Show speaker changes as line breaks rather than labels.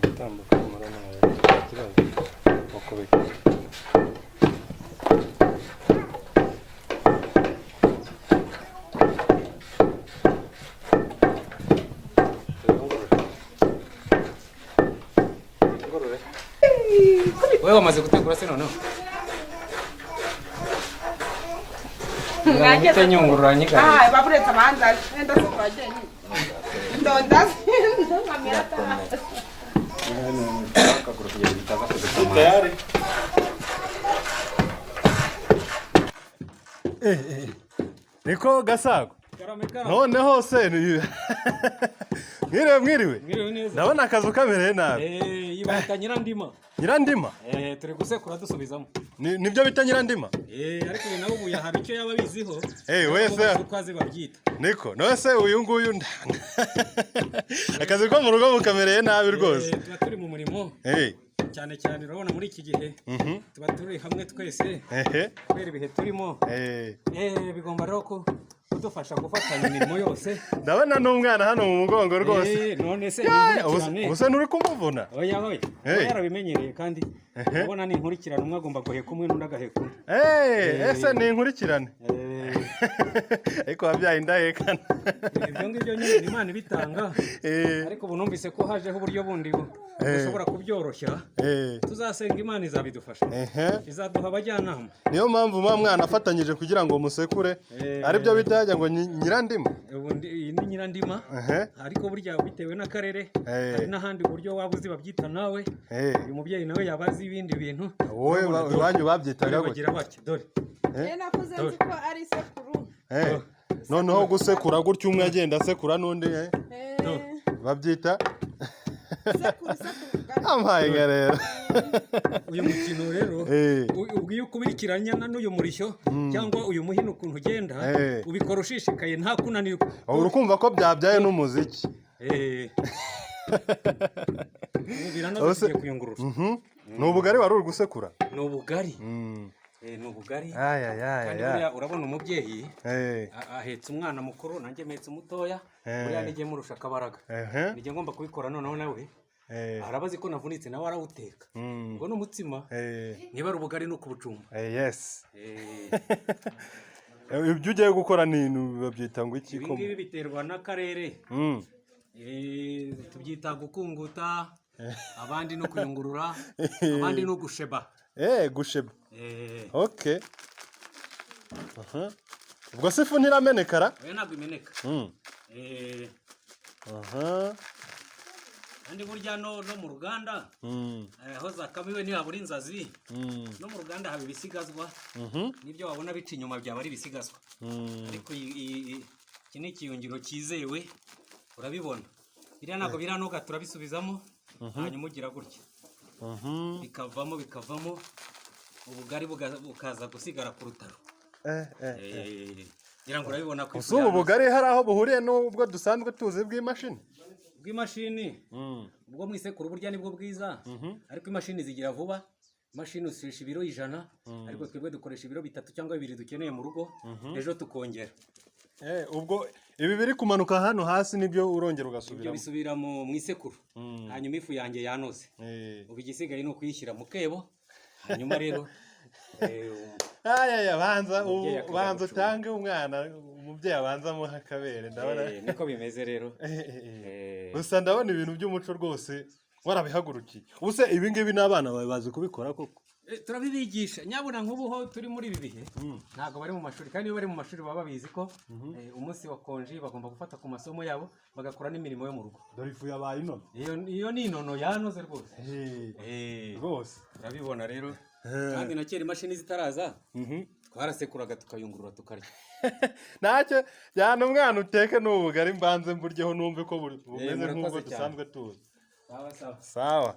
Gutambuka murabona nta kibazo bakubika.
Wowe wamaze gutegura se noneho?
Mwageze.
Mpite nyungurura nyigaye.
Ah, baburetse abanza wenda se twagiye nyine. Ndonda nkamera.
Akaguru kugira ngo bitaza kudutama.
Tayari. Niko Gasago. Noneho se mwiriwe mwiriwe.
Mwiriwe neza.
Ndabona akazu kamereye nabi.
Eh, yibata Nyirandima.
Nyirandima?
Eh, turi gusekura dusubizamo.
Nibyo bita Nyirandima?
Eh, ariko uyu nawe ubu hari icyo yaba abiziho.
Eh, wese.
Uko azi babyita.
Niko, none se uyu nguyu akazi ko mu rugo mukamereye nabi rwose.
Eh, tuba turi mu murimo.
Eh.
Cyane cyane urabona muri iki gihe tuba turi hamwe twese kubera ibihe turimo.
Eh.
Eh, bigomba rero kudufasha gufatanya imirimo yose.
Ndabona n'umwana hano mu mugongo rwose.
Eh, none se
Ya,
ni
ubu se nturi kumuvuna?
Oya oya.
Eh.
Oya, yarabimenyereye kandi urabona ni inkurikirane, umwe agomba guheka umwe n'undi agaheka undi.
Eh, ese ni inkurikirane.
Eh,
Ariko wabyaye indahekana.
Ibyo ngibyo nyine ni Imana ibitanga.
Eh.
Ariko ubu numvise ko hajeho uburyo bundi bushobora kubyoroshya.
Eh.
Tuzasenga Imana izabidufasha. Izaduha abajyanama.
Niyo mpamvu muba mwana afatanyije kugira ngo musekure.
Eh.
Aribyo bita ngo Nyirandima.
Ubundi iyi ni Nyirandima. Ariko burya bitewe n'akarere hari n'ahandi uburyo waba uzi babyita nawe. Uyu mubyeyi nawe yaba azi ibindi bintu.
Wowe
Urabona, dore.
iwanyu babyitaga
Dore
gute?
bagira batya, dore.
Eh, nakuze nzi ko ari isekuru.
Eh. Noneho gusekura gutyo umwe agenda asekura n'undi
Eh,
babyita
isekuru isekuru ubugari.
Ampaye nka rero.
Uyu mukino rero
Eh.
ubwo iyo ukubikiranya n'uyu murishyo cyangwa uyu muhini ukuntu ugenda
Eh.
ubikora ushishikaye nta kunanirwa.
Ubu urukumva ko byabyaye n'umuziki.
Eh. Ubu biranoze
Ubuse-
tugiye kuyungurura.
Ni ubugari wari uri gusekura?
Ni ubugari. Eh, ni ubugari.
Ay ay ay
Kandi
ay.
buriya urabona umubyeyi
Eh.
ahetse umwana mukuru, nanjye mpetse umutoya,
Eh.
buriya nijye murusha akabaraga.
Ehe.
Nijye ngomba kubikora noneho nawe.
Eh.
Arabazi ko navunitse nawe arawuteka. Ngo ni umutsima.
Eh.
Niba ari ubugari ni ukubucumba.
Eh, yes.
Eh.
Ibyo ugiye gukora ni babyita ngo iki
Ibi
ko?
ngibi biterwa n'akarere. Eh, tubyita gukunguta, abandi no kuyungurura, abandi no gusheba.
Eh, gusheba.
Eh,
Okay. Aha. Ubwo se ifu ntiramenekara?
Oya, ntabwo imeneka. Eh,
Aha.
kandi burya no mu ruganda aho zakamiwe ntihabura inzazi. No mu ruganda haba ibisigazwa. N'ibyo wabona bica inyuma byaba ari ibisigazwa. Ariko iki ni ikiyungiro cyizewe, urabibona. Biriya ntabwo biranoga, turabisubizamo, hanyuma ugira gutya. Bikavamo, bikavamo, ubugari bukaza gusigara ku rutaro.
Eh, eh.
Eh, ngira ngo urabibona ko ifu
Ubu
yanoze.
bugari hari aho buhuriye n'ubwo dusanzwe tuzi bw'imashini?
Bw'imashini, ubwo mu isekuru burya nibwo bwiza, ariko imashini zigira vuba. Imashini ushisha ibiro 100, ariko twebwe dukoresha ibiro 3 cyangwa 2 dukeneye mu rugo, ejo tukongera.
Eh, ubwo ibi biri kumanuka hano hasi nibyo urongera
Ibyo
ugasubiramo?
bisubira mu isekuru, hanyuma ifu yanjye yanoze.
Eh.
Ubu igisigaye ni ukuyishyira mu kebo, hanyuma rero
Aya ya banza
umubyeyi
ubu
akajya
banza
gucunga.
utange umwana, umubyeyi abanza amuha akabere ndabona.
Eh, niko bimeze rero.
Eh, eh, eh.
Eh,
Gusa ndabona ibintu by'umuco rwose warabihagurukiye. Ubu se ibi ngibi n'abana bawe bazi kubikora koko?
Eh, turabibigisha nyabuna. Nk'ubu ho turi muri ibi bihe ntabwo bari mu mashuri, kandi iyo bari mu mashuri baba babizi ko umunsi wa konji bagomba gufata ku masomo yabo bagakora n'imirimo yo mu rugo.
Dore ifu yabaye inono.
Iyo ni inono yanoze rwose.
Eh,
Eh,
rwose.
urabibona rero.
Eh.
Kandi na kera imashini zitaraza twarasekuraga tukayungurura tukarya.
Ntacyo jyana umwana uteke n'ubugari mbanze mburyeho numve ko bumeze
Murakoze
nk'ubwo
cyane.
dusanzwe tuzi.
Sawa sawa.
Sawa.